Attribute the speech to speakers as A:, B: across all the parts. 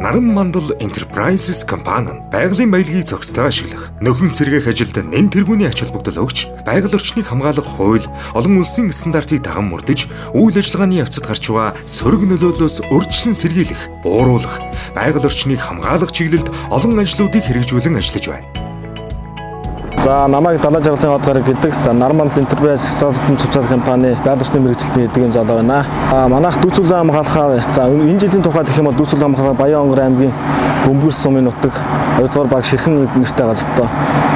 A: Наран Мандал Enterprises компани нь байгалийн баялагийг зохистой ашиглах, нөхөн сэргээх ажилд нэн тэргүүний ач холбогдол өгч, байгаль орчныг хамгаалах хууль, олон улсын стандартыг даган мөрдөж, үйл ажиллагааны явцад гарч байгаа сөрөг нөлөөллөөс урьдчилан сэргийлэх, бууруулах, байгаль орчныг хамгаалах чиглэлд олон ажлуудыг хэрэгжүүлэн ажиллаж байна.
B: За намайг Далаа жаргалын хот гараг гэдэг. За Наран Мандал Enterprise социал компани байгаль орчны мэргэжилтний гэдэг юм залуу байна. А манайх дүүцүүлэн хамгаалахаар за энэ жилийн тухайд гэх юм бол дүүцүүлэн хамгаалахаар Баян-Онгор аймгийн Бөмбөр сумын нутаг 2 дугаар баг Ширхэн нэртэй газартаа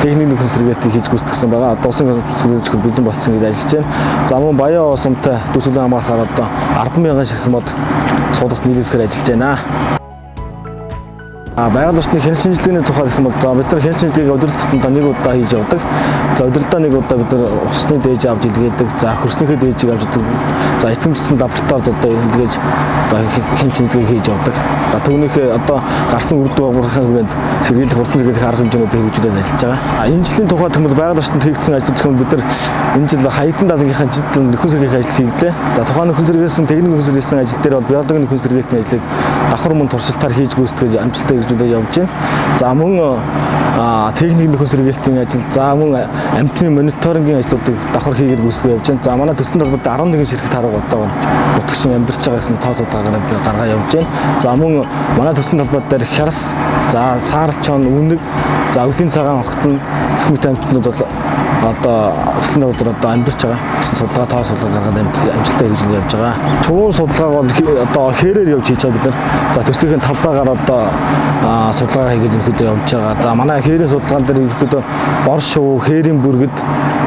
B: техник нөхөн сэргээлтийг хийж гүйцэтгэсэн байгаа. Одоо усын сэргийлж бэлэн болсон гэж ажиллаж байна. За мөн Баян сумтай дүүцүүлэн хамгаалахаар одоо 10,000 ширхэн мод суулгаж нийлүүлэхээр ажиллаж байна. А байгаль орчны хяналт шинжилгээний тухай гэх юм бол за бид нар хяналт шинжилгээг улирал тутамдаа нэг удаа хийж явдаг. За улиралдаа нэг удаа бид нар усны дээж авч илгээдэг. За хөрснийхөө дээжийг авч илгээдэг. За итгэмжсэн лабораторид одоо илгээж одоо хяналт шинжилгээг хийж явдаг. За түүнийхээ одоо гарсан үр дүн агуулгын хүрээнд сэргийлэх хурдан сэргийлэх арга хэмжээнүүдийг хэрэгжүүлээд ажиллаж байгаа. А энэ жилийн тухай гэх юм бол байгаль орчинд хийгдсэн ажлууд гэх юм бол бид нар энэ жил хаягдан далангийнхаа жид нөхөн сэргээх ажил хийгдлээ. За тухайн нөхөн сэргээсэн техник нөхөн сэргээсэн ажил дээр бол биологийн нөхөн сэргээлтийн ажлыг давхар мөн туршилтаар хийж гүйцэтгэж амжилттай хэрэгжүүлээд явж байна. За мөн техник нөхөн сэргийлтийн ажил, за мөн амьтны мониторингийн ажлуудыг давхар хийгээд гүйцэтгэж явж байна. За манай төслийн талбайд 11 ширхэг тараг одоо утгашин амьдарч байгаа гэсэн тоо судалгаагаар гаргаа явж байна. За мөн манай төслийн талбай дээр хярс, за цааралчон, үнэг, за өвлийн цагаан огтон гэх мэт амьтнууд бол одоо төслийн талбай дээр одоо амьдарч байгаа гэсэн судалгаа тоо судалгаа гаргаад амжилттай хэрэгжүүлээд явж байгаа. Чуун судалгааг бол одоо хэрээр явж хийж байгаа бид нар. За төслийнхэн талбайгаар одоо судалгаа хийгээд ерөнхийдөө явж байгаа. За манай хээрийн судалгаан дээр ерөнхийдөө бор шувуу, хээрийн бүргэд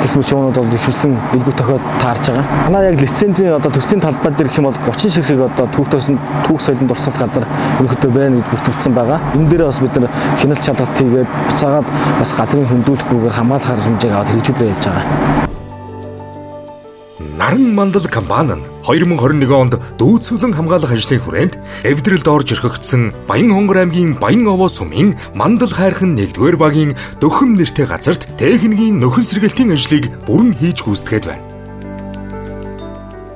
B: гэх мэт шуунууд бол ихэвчлэн элбэг тохиолдолд таарч байгаа. Манай яг лицензийн одоо төслийн талбай дээр гэх юм бол 30 ширхэг одоо түүх төсөн түүх соёлын дурсгалт газар ерөнхийдөө байна гэж бүртгэгдсэн байгаа. Энэ дээр бас бид нар хяналт шалгалт хийгээд буцаагаад бас газрын хөндүүлэхгүйгээр хамгаалах арга хэмжээг аваад хэрэгжүүлээ явж байгаа.
A: Наран Мандал компани нь 2021 онд дүүцүүлэн хамгаалах ажлын хүрээнд эвдрэлд орж орхигдсон Баян-Хонгор аймгийн Баян-Овоо сумын Мандал хайрхан 1-р багийн Дөхөм нэртэй газарт техникийн нөхөн сэргээлтийн ажлыг бүрэн хийж гүйцэтгээд байна.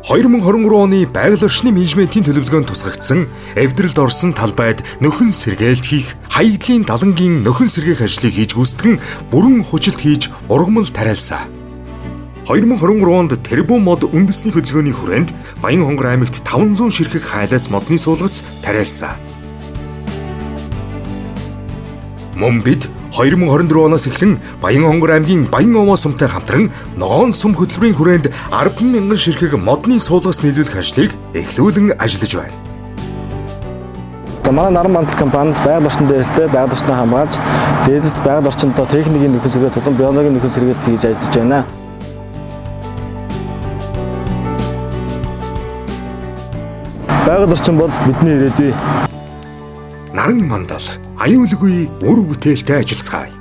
A: 2023 оны байгаль орчны менежментийн төлөвлөгөөнд тусгагдсан эвдрэлд орсон талбайд нөхөн сэргээлт хийх, хаягдлын далангийн нөхөн сэргээх ажлыг хийж гүйцэтгэн бүрэн хүчилт хийж ургамал тариалсан. 2023 онд Тэрбум мод үндэсний хөдөлгөөний хүрээнд Баян-Хонгор аймагт 500 ширхэг хайлаас модны суулгац тариалсан. Мөн бид 2024 оноос эхлэн Баян-Хонгор аймгийн Баян-Овоо сумтай хамтран ногоон сум хөтөлбөрийн хүрээнд 10,000 ширхэг модны суулгац нийлүүлэх ажлыг эхлүүлэн ажиллаж байна.
B: Одоо манай Наран Мандал компанид байгаль орчин дээрэлтэй байгаль орчноо хамгаалж, дээрэс байгаль орчиндөө техникийн нөхөн сэргээл болон биологийн нөхөн сэргээлт хийж ажиллаж байна. Байгаль орчин бол бидний ирээдүй.
A: Наран Мандал аюулгүй үр бүтээлтэй ажиллацгаая.